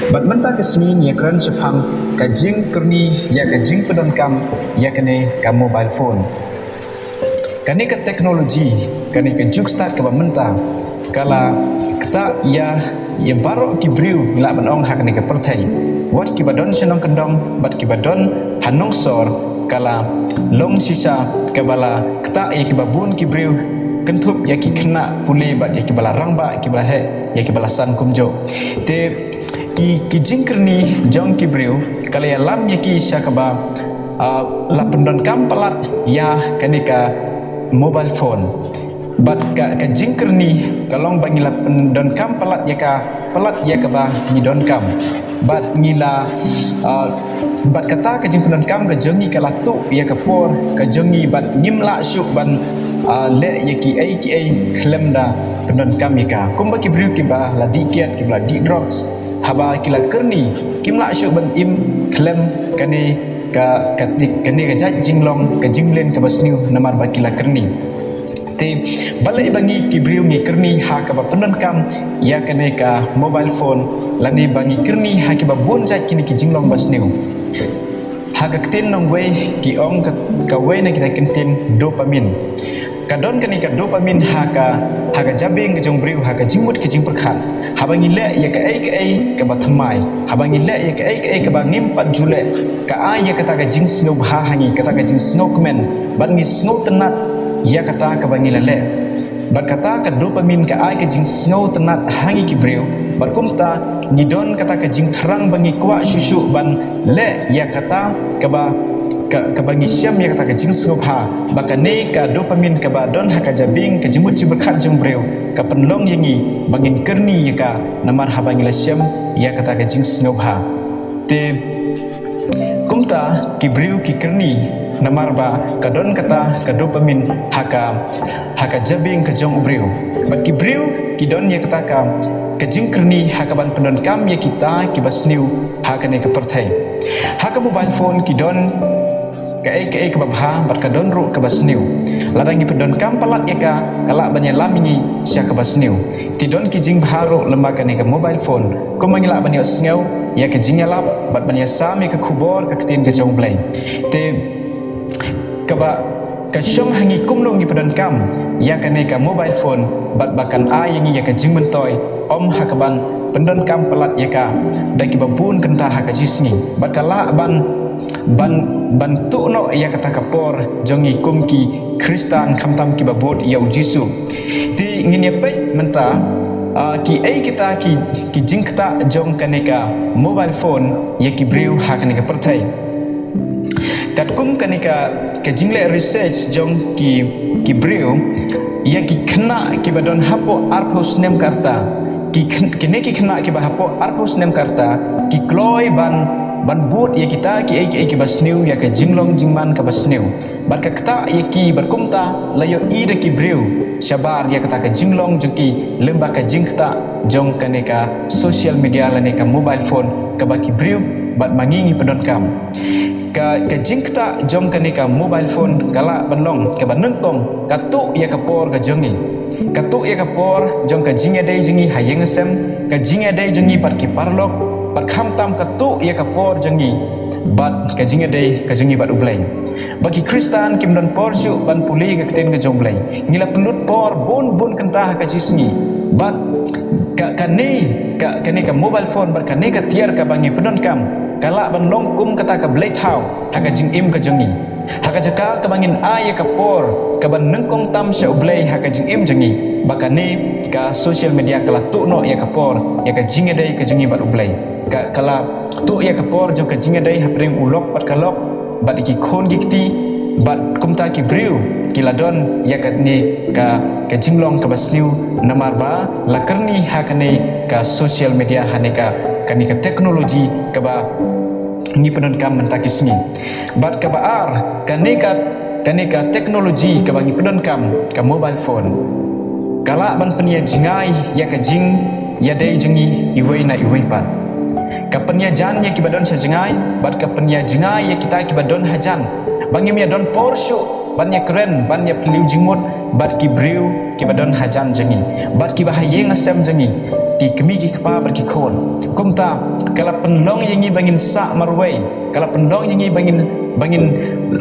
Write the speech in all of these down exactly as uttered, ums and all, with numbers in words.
Bad mynta ka sngi ngi ïakren shaphang ka jingkyrni ïa ka jingpyndonkam ïa kane ka mobile phone. Kane ka technology, kane ka juk stad kaba mynta, ka la ktah ïa, ïa baroh ki briew ngi lah ban ong ha kane ka pyrthei. Wat kiba don sha nongkyndong bad kiba don ha nongsor, ka la long shisha kaba la ktah ïa kiba bun ki briew, kynthup ïa ki khynnah pule bad ïa kiba la rangbah, kiba la heh, ïa kiba la san kumjuh. Te ki, ki jingkyrni jong ki briew ka la ïalam ïa ki sha kaba, ah, la pyndonkam palat ïa kane ka mobile phone. Bad ka, ka jingkyrni ka long ba ngi la pyndonkam palat ïa ka, palat ïa kaba ngi donkam. Bad ngi la, ah, bad kata ka jingpyndonkam ka jong ngi ka la tuh ïa ka por ka jong ngi bad ngim lah shuh ban, ah, leh ïa kiei kiei khlem da pyndonkam ïa ka. Kumba ki briew kiba la dih kiad, kiba la dih drugs, haba ki la kyrni, kim lah shuh ban im khlem kane ka, ka tik, kane ka jait jinglong, ka jingleh kaba sniew namar ba ki la kyrni. Te balei ba ngi ki briew ngi kyrni ha kaba pyndonkam ïa kane ka mobile phone, lane ba ngi kyrni ha kiba bun jait kine ki jinglong ba sniew? Ha ka ktien nongwei ki ong ka, kawei na kita ki ktien dopamine. Ka don kane ka dopamine ha ka, ha ka jabieng ka jong briew, ha ka jingmut ka jingpyrkhat. Haba ngi leh ïa kaei kaei kaba thymmai, haba ngi leh ïa kaei kaei kaba ngim pat ju leh, ka ai ïa kata ka jingsngewbha ha ngi, kata ka jingsngewkmen, bad ngi sngewtynnat ïa kata kaba ngi la leh. Bad kata ka dopamine ka ai ka jingsngewtynnat ha ngi ki briew, bad kumta ngi don kata ka jingthrang ba ngi kwah shuh shuh ban leh ïa kata kaba, ka, kaba ngi shem ïa kata ka jingsngewbha. Ba kane ka dopamine kaba don ha ka jabieng ka jingmut jingpyrkhat jong briew ka pynlong ïa ngi ba ngin kyrni ïa ka namar haba ngi la shem ïa kata ka jingsngewbha. Te kumta ki briew ki kyrni namar ba ka don kata ka dopamine ha ka, ha ka jabieng ka jong u briew. Bad ki briew ki don ïa kata ka, ka jingkyrni ha kaban pyndonkam ïa kita kiba sniew ha kane ka pyrthei. Ha ka mobile phone ki don kaei kaei kaba bha bad ka don ruh kaba sniew. Lada ngi pyndonkam palat ïa ka, ka lah ban ïalam ïa ngi sha kaba sniew. Te don ki jingbha ruh lyngba kane ka mobile phone, kumba ngi lah ban ïohsngew ïa ka jingïalap bad ban ïasam ïa ka khubor ka ktien ka jong U Blei. Te kaba, ka shong ha ngi kumno ngi pyndonkam ïa kane ka mobile phone bad ba kan ai ïa ngi ïa ka jingmyntoi, ym ha kaban pyndonkam palat ïa ka da kiba bun kynta ha ka jingsngi. Bad ka lah ban, ban, ban tuh noh ïa kata ka por jong ngi kum ki Khristan khamtam kiba bud ïa U Jisu. Te ngin ïa peit mynta, ah, kiei kita ki, ki jingktah jong kane ka mobile phone ïa ki briew ha kane ka pyrthei. Katkum kane ka, ka jingleh research jong ki, ki briew, ïa ki khynnah kiba don hapoh arphew snem ka rta, ki khyn-, kine ki khynnah kiba hapoh arphew snem ka rta, ki kloi ban, ban bud ïa kita kiei kiei kiba sniew, ïa ka jinglong jingman kaba sniew. Bad ka ktah ïa ki, bad kumta la ïohi da ki briew shabar ïa kata ka jinglong jong ki lyngba ka jingktah jong kane ka social media lane ka mobile phone kaba ki briew bad ma ngi ngi pyndonkam. Ka, ka jingktah jong kane ka mobile phone ka lah ban long kaba nyngkong, ka tuh ïa ka por ka jong ngi. Ka tuh ïa ka por jong ka jingïadei jong ngi ha ïing ha sem, ka jingïadei jong ngi bad ki paralok, bad khamtam ka tuh ïa ka por jong ngi bad ka jingïadei ka jong ngi bad U Blei. Ba ki Khristan kim don por shuh ban pule ka ktien ka jong U Blei. Ngi la pynlut por bun bun kynta ha ka jingsngi. Bad ka, kane, ka, kane ka mobile phone, bad kane ka tiar kaba ngi pyndonkam, ka lah ban long kum kata ka blei thaw ha ka jingim ka jong ngi. Ha ka jaka kaba ngin ai ïa ka por kaba nyngkong tam sha U Blei ha ka jingim jong ngi, ba kane ka social media ka la tuh noh ïa ka por ïa ka jingïadei ka jong ngi bad U Blei. Ka, ka la tuh ïa ka por jong ka jingïadei hapdeng u lok bad ka lok, bad ïa ki khun ki kti, bad kumta ki briew ki la don ïa kane ka, ka jinglong kaba sniew namar ba la kyrni ha kane ka social media, ha ne ka, kane ka technology kaba ngi pyndonkam mynta ki sngi. Bad kaba ar, kane ka, kane ka technology kaba ngi pyndonkam, ka mobile phone, ka lah ban pynïajngai ïa ka jingïadei jong ngi iwei na iwei pat. Ka pynïajan ïa kiba don sha jngai, bad ka pynïajngai ïa kita kiba don hajan. Ba ngim ïa don por shuh ban ïa kren, ban ïa pynliew jingmut bad ki briew kiba don hajan jong ngi, bad kiba ha ïing ha sem jong ngi, ki kmie ki kpa bad ki khun. Kumta ka la pynlong ïa ngi ba ngin sah marwei, ka la pynlong ïa ngi ba ngin, ba ngin,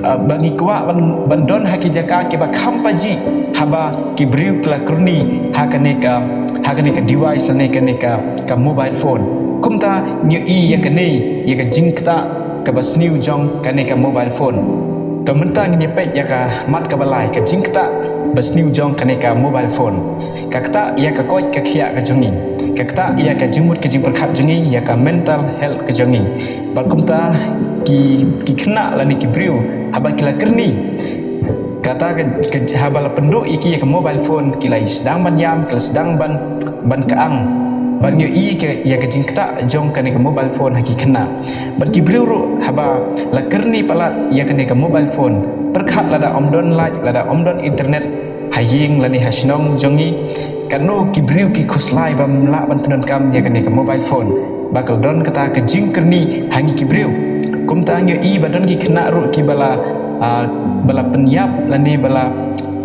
ah, ba ngi kwah ban, ban don ha ki jaka kiba kham pajih, haba ki briew ki la kyrni ha kane ka, ha kane ka device lane kane ka, ka mobile phone. Kumta ngi ïohi ïa kane, ïa ka jingktah kaba sniew jong kane ka mobile phone. Ka mynta ngin ïa peit ïa ka mat kaba lai, ka jingktah ba sniew jong kane ka mobile phone. Ka ktah ïa ka koit ka khiah ka jong ngi. Ka ktah ïa ka jingmut ka jingpyrkhat jong ngi, ïa ka mental health ka jong ngi. Bad kumta ki, ki khynnah lane ki briew, haba ki la kyrni, kata ka, ka, haba la pynduh ïa ki ïa ka mobile phone, ki la sdang ban ïam, ki la sdang ban, ban kyang. Bad ngi ïohi ka, ïa ka jingktah jong kane ka mobile phone ha ki khynnah. Bad ki briew ruh haba la kyrni palat ïa kane ka mobile phone, pyrkhat lada ym don light, lada ym don internet ha ïing lane ha shnong jong ngi, katno ki briew ki khuslai bym lah ban pyndonkam ïa kane ka mobile phone. Ba ka la don kata ka jingkyrni ha ngi ki briew. Kumta ngi ïohi ba don ki khynnah ruh kiba la, ah, ba la pynïap lane ba la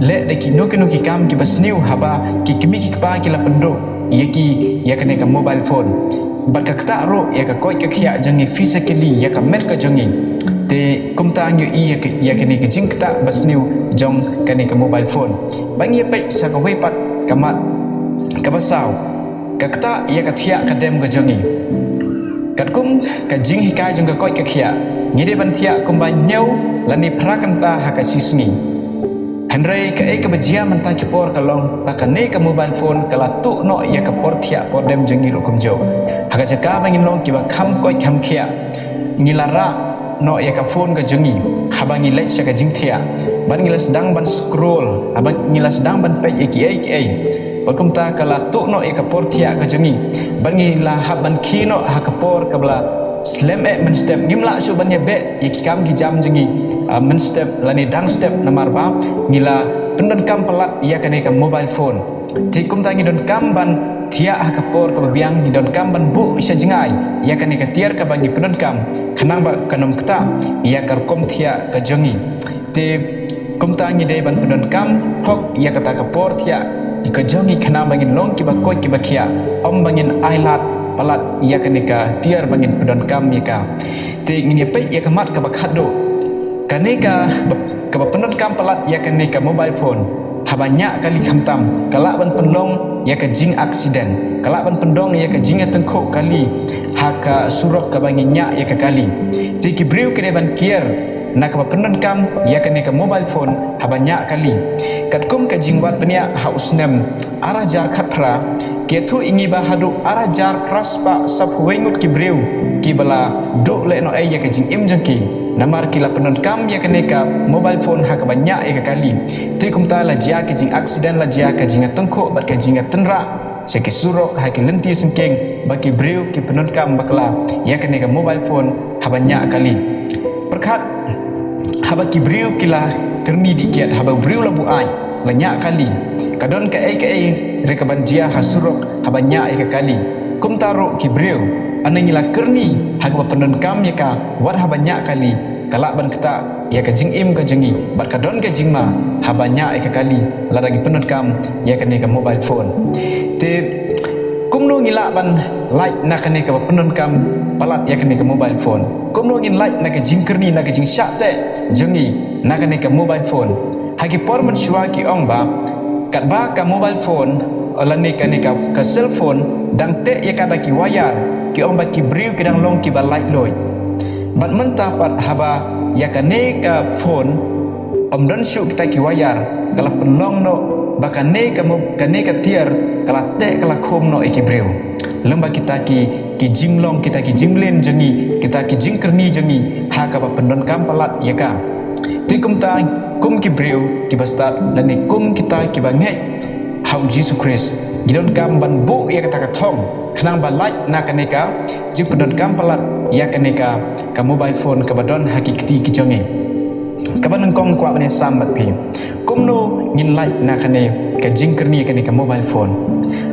leh da kino kino ki kam kiba sniew haba ki kmie ki kpa ki la pynduh ïa ki ïa kane ka mobile phone. Bad ka ktah ruh ïa ka koit ka khiah jong ngi physically, ïa ka met ka jong ngi. Te kumta ngi ïohi ïa ka, ïa kane ka jingktah ba sniew jong kane ka mobile phone. Ba ngi ïa peit sa kawei pat ka mat kaba saw. Ka ktah ïa ka thiah ka dem ka jong ngi. Katkum ka jinghikai jong ka koit ka khiah, ngi dei ban thiah kumba hynñiew lane phra kynta ha ka shi sngi. Hynrei kaei kaba jia mynta ki por ka long ba kane ka mobile phone ka la tuh noh ïa ka por thiah por dem jong ngi ruh kumjuh. Ha ka jaka ba ngin long kiba kham koit kham khiah, ngi la rah noh ïa ka phone ka jong ngi haba ngi leit sha ka jingthiah. Bad ngi la sdang ban scroll, haba ngi la sdang ban peit ïa kiei kiei. Bad kumta ka la tuh noh ïa ka por thiah ka jong ngi. Bad ngi la hap ban khie noh ha ka por kaba la slem eh mynstep, ngim lah shuh ban ïa beh ïa ki kam ki jam jong ngi, ah, mynstep lane dang step namar ba ngi la pyndonkam palat ïa kane ka mobile phone. Te kumta ngi donkam ban thiah ha ka por kaba biang, ngi donkam ban buh sha jngai ïa kane ka tiar kaba ngi pyndonkam, khnang ba kan ym ktah ïa ka rukom thiah ka jong ngi. Te kumta ngi dei ban pyndonkam hok ïa kata ka por thiah ka jong ngi khnang ba ngin long kiba koit kiba khiah, ym ba ngin ailad palat ïa kane ka tiar ba ngin pyndonkam ïa ka. Te ngin ïa peit ïa ka mat kaba khatduh. Kane ka, kaba pyndonkam palat ïa kane ka mobile phone, haba ñiah kali khamtam, ka lah ban pynlong ïa ka jing accident, ka lah ban pynlong ïa ka jingïatyngkhuh kali ha ka surok kaba ngi ñiah ïa ka kali. Te ki briew ki dei ban kiar na kaba pyndonkam ïa kane ka mobile phone haba ñiah kali. Katkum ka jingwad bniah ha u snem ar hajar khatphra, ki ïathuh ïa ngi ba haduh ar hajar phra spah saphew wei ngut ki briew kiba la duh lehnohei ïa ka jingim jong ki namar ki la pyndonkam ïa kane ka mobile phone ha kaba ñiah ïa ka kali. Te kumta la jia ka jing accident, la jia ka jingïatyngkhuh bad ka jingïatynrah sha ki surok ha ki lynti syngkien ba ki briew ki pyndonkam bakla ïa kane ka mobile phone haba ñiah kali. Pyrkhat, haba ki briew ki la kyrni dih kiad, haba u briew la buaid, la ñiah kali, ka don kaei kaei re kaban jia ha surok haba ñiah ïa ka kali. Kumta ruh ki briew, ynda ngi la kyrni ha kaba pyndonkam ïa ka wat haba ñiah kali, ka lah ban ktah ïa ka jingim ka jong ngi bad ka don ka jingma haba ñiah ïa ka kali lada ngi pyndonkam ïa kane ka mobile phone. Te kumno ngi lah ban lait na kane kaba pyndonkam palat ïa kane ka mobile phone? Kumno ngin lait na ka jingkyrni, na ka jingshah teh jong ngi na kane ka mobile phone? Ha ki por mynshuwa ki ong ba katba ka mobile phone lane kane ka, ka cell phone dang teh ïa ka da ki wire, ki ong ba ki briew ki dang long kiba laitluid. Bad mynta pat haba ïa kane ka phone ym don shuh kita ki wire, ka la pynlong noh ba kane ka mo-, kane ka tiar ka la teh, ka la khum noh ïa ki briew. Lem bad kita ki, ki jinglong, kita ki jingmlien jong ngi, kita ki jingkyrni jong ngi ha kaba pyndonkam palat ïa ka. Te kumta kum ki briew kiba stad lane kum kita kiba ngeit ha u Jisu Khrist, ngi donkam ban buh ïa kata ka thong khnang ba lait na kane ka jingpyndonkam palat ïa kane ka, ka mobile phone kaba don ha ki kti ki jong ngi. Kaba nyngkong kwah ban ïasam bad phi, kumno ngin lait na kane ka jingkyrni kane ka mobile phone?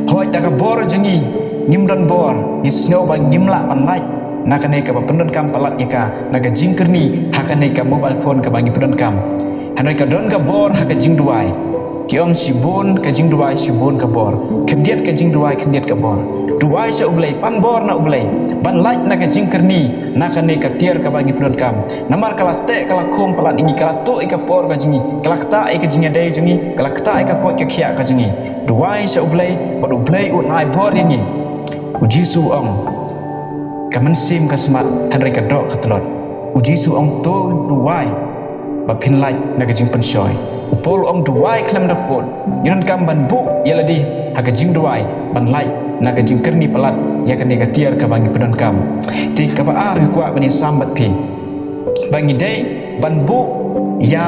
Hooid, da ka bor jong ngi ngim don bor, ngi sngew ba ngim lah ban lait na kane kaba pyndonkam palat ïa ka, na ka jingkyrni ha kane ka mobile phone kaba ngi pyndonkam. Hynrei ka don ka bor ha ka jingduwai. Ki ong shibun ka jingduwai shibun ka bor. Khyndiat ka jingduwai khyndiat ka bor. Duwai sha U Blei, pan bor na U Blei ban lait na ka jingkyrni na kane ka tiar kaba ngi pyndonkam. Namar ka la teh ka la khum palat ïa ngi, ka la tuh ïa ka por ka jong ngi, ka la ktah ïa ka jingïadei jong ngi, ka la ktah ïa ka koit ka khiah ka jong ngi. Duwai sha U Blei bad U Blei un ai bor ïa ngi. U Jisu u ong, ka mynsiem ka smat, hynrei ka doh ka tlot. U Jisu u ong to duwai ba phin lait na ka jingpynshoi. U Paul u ong duwai khlem da pud. Ngi donkam ban buh ïa lade ha ka jingduwai ban lait na ka jingkyrni palat ïa kane ka tiar kaba ngi pyndonkam. Te kaba ar nga kwah ban ïasam bad phi ba ngi dei ban buh ïa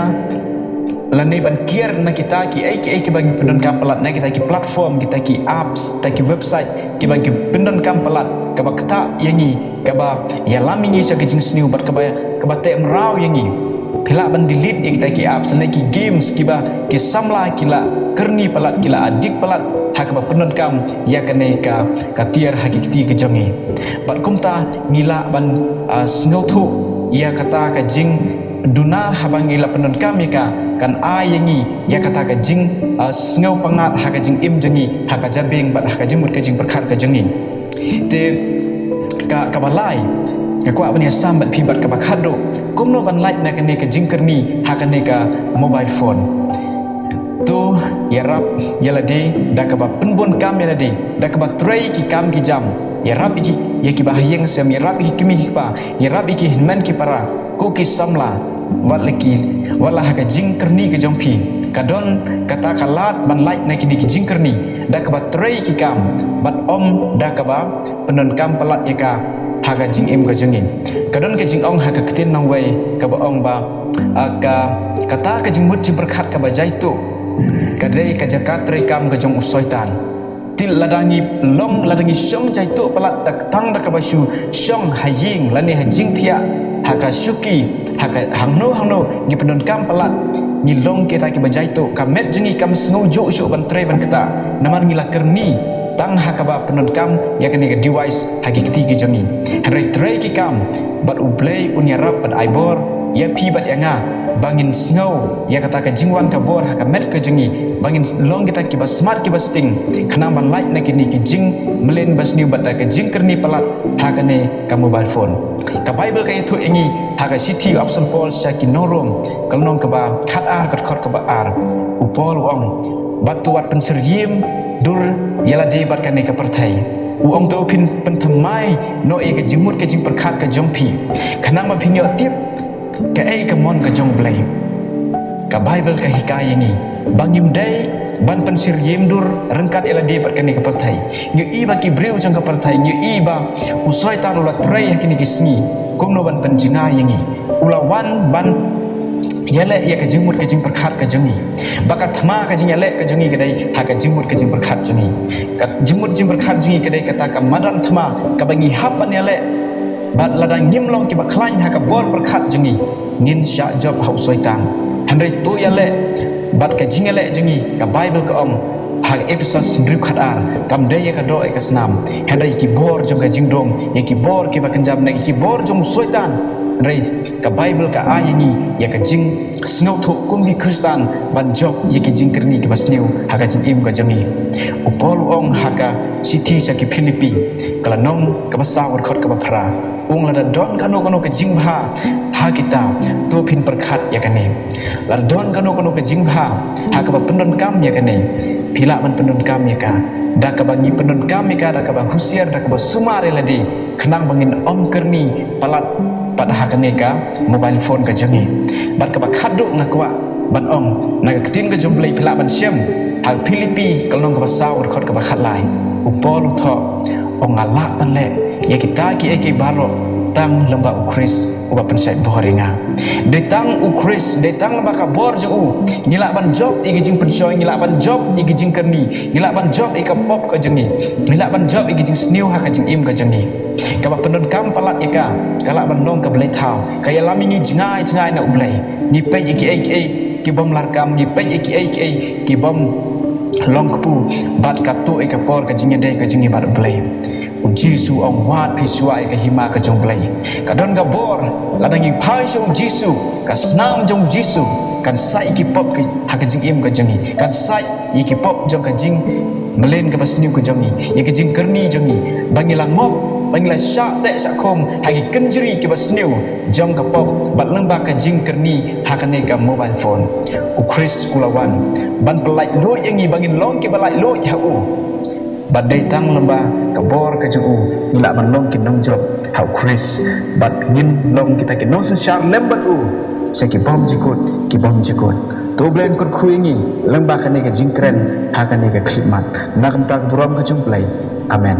lane ban kiar na kita kiei kiei kiba ngi pyndonkam palat, na kita ki platform, kita ki apps, kita ki website kiba ngi pyndonkam palat, kaba ktah ïa ngi, kaba ïalam ïa ngi sha ka jingsniew bad kaba, kaba teh mraw ïa ngi. Phi lah ban delete ïa kita ki apps ne ki games kiba ki samla ki la kyrni palat, ki la addict palat ha kaba pyndonkam ïa kane ka, ka tiar ha ki kti ka jong ngi. Bad kumta ngi lah ban, ah, sngewthuh ïa kata ka jingduna haba ngi la pyndonkam ïa ka, kan ai ïa ngi ïa kata ka jing, ah, sngewpyngngad ha ka jingim jong ngi, ha ka jabieng bad ha ka jingmut ka jingpyrkhat ka jong ngi. Te ka, kaba lai nga kwah ban ïasam bad phi bad kaba khatduh, kumno ban lait na kane ka jingkyrni ha kane ka mobile phone. To ïarap ïa lade da kaba pynbun kam ïa lade da kaba trei ki kam ki jam. Ïarap ïa ki, ïa kiba ha ïing ha sem, ïarap ïa ki kmie ki kpa, ïarap ïa ki hynmen ki para, ko ki samla, wat la ki, wat la ha ka jingkyrni ka jong phi. Ka don kata ka lad ban lait na kine ki jingkyrni da kaba trei ki kam bad ym da kaba pyndonkam palat ïa ka ha ka jingim ka jong ngi. Ka don ka jingong ha ka ktien nongwei kaba ong ba, ah, ka, kata ka jingmut jingpyrkhat kaba jaituh ka dei ka jaka trei kam ka jong u Soitan. Te lada ngi long, lada ngi shong jaituh palat da tang da kaba shu shong ha ïing lane ha jingthiah, ha ka shuki, ha ka hangno hangno ngi pyndonkam palat, ngi long kita kiba jaituh, ka met jong ngi kam sngewjuh shuh ban trei ban ktah namar ngi la kyrni tang ha kaba pyndonkam ïa kane ka device ha ki kti ki jong ngi. Hynrei trei ki kam bad U Blei un ïarap bad ai bor ïa phi bad ïa nga ba ngin sngew ïa kata ka jingwan ka bor ha ka met ka jong ngi, ba ngin long kita kiba smat kiba sting khnang ban lait na kine ki jingmlien basniew bad da ka jingkyrni palat ha kane ka mobile phone. Ka Bible ka ïathuh ïa ngi ha ka shithi u Apostol Paul sha ki nong Rom, ka lynnong kaba khatar, ka dkhot kaba ar. U Paul u ong, bad to wat pynsyriem dur ïa lade bad kane ka pyrthei. U ong to phin pynthymmai noh ïa ka jingmut ka jingpyrkhat ka jong phi, khnang ba phin ïoh tip kaei ka mon ka jong U Blei. Ka Bible ka hikai ïa ngi ba ngim dei ban pynsyriem dur ryngkat ïa lade bad kane ka pyrthei. Ngi ïohi ba ki briew jong ka pyrthei, ngi ïohi ba u Soitan u la trei ha kine ki sngi kumno ban pynjngai ïa ngi. U la wan ban ïaleh ïa ka jingmut ka jingpyrkhat ka jong ngi. Ba ka thma ka jingïaleh ka jong ngi ka dei ha ka jingmut ka jingpyrkhat jong ngi. Ka jingmut jingpyrkhat jong ngi ka dei kata ka madan thma kaba ngi hap ban ïaleh. Bad lada ngim long kiba khlaiñ ha ka bor pyrkhat jong ngi, ngin shah jop ha u Soitan. Hynrei to ïaleh bad ka jingïaleh jong ngi, ka Bible ka ong ha ka Ephesus hynriew khatar, kam dei ïa ka doh ïa ka snam, hynrei ïa ki bor jong ka jingdum, ïa ki bor kiba kynjam ne ïa ki bor jong u Soitan. Hynrei ka Bible ka ai ïa ngi ïa ka jingsngewthuh kum ki Khristan ban jop ïa ki jingkyrni kiba sniew ha ka jingim ka jong ngi. U Paul u ong ha ka shithi sha ki Philippi, ka lynnong kaba saw, ka dkhot kaba phra, u ong lada don kano kano ka jingbha ha kita, to phin pyrkhat ïa kane. Lada don kano kano ka jingbha ha kaba pyndonkam ïa kane, phi lah ban pyndonkam ïa ka da kaba ngi pyndonkam ïa ka da kaba husiar, da kaba sumar ïa lade, khnang ba ngin ym kyrni palat pat ha kane ka mobile phone ka jong ngi. Bad kaba khatduh nga kwah ban ong, na ka ktien ka jong U Blei phi lah ban shem ha Philippi ka lynnong kaba saw, ka dkhot kaba khatlai. U Paul u thoh, ong nga lah ban leh ïa kita kiei kiei baroh tang lyngba u Khrist uba pynshait bor ïa nga. Dei tang u Khrist, dei tang lyngba ka bor jong u ngi lah ban jop ïa ki jingpynshoi, ngi lah ban jop ïa ki jingkyrni, ngi lah ban jop ïa ka pop ka jong ngi, ngi lah ban jop ïa ki jingsniew ha ka jingim ka jong ngi. Kaba pyndonkam palat ïa ka, ka lah ban long ka blei thaw, ka ïalam ïa ngi jngai jngai na U Blei. Ngi peit ïa kiei kiei ki bym larkam, ngi peit ïa kiei kiei ki bym long kpu bad ka tuh ïa ka por ka jingïadei ka jong ngi bad U Blei. U Jisu u ong, wad phi shuwa ïa ka hima ka jong U Blei. Ka don ka bor lada ngi phai sha U Jisu, ka snam jong U Jisu kan sait ïa ki pop ka, ha ka jingim ka jong ngi, kan sait ïa ki pop jong ka jingmlien kaba sniew ka jong ngi, ïa ka jingkyrni jong ngi, ba ngi la ngop, ba ngi la shah teh shah khum ha ki kynjri kiba sniew jong ka pop bad lyngba ka jingkyrni ha kane ka mobile phone. U Khrist u la wan ban pyllait luid ïa ngi ba ngin long kiba laitluid ha u. Bad dei tang lyngba ka bor ka jong u ngi lah ban long ki nongjop ha U Khrist, bad ngin long kita ki nongsynshar lem bad u sha ki bymjukut ki bymjukut. To U Blei un kyrkhu ïa ngi lyngba kane ka jingkren ha kane ka khyllipmat. Na ka bynta ka burom ka jong U Blei. Amen.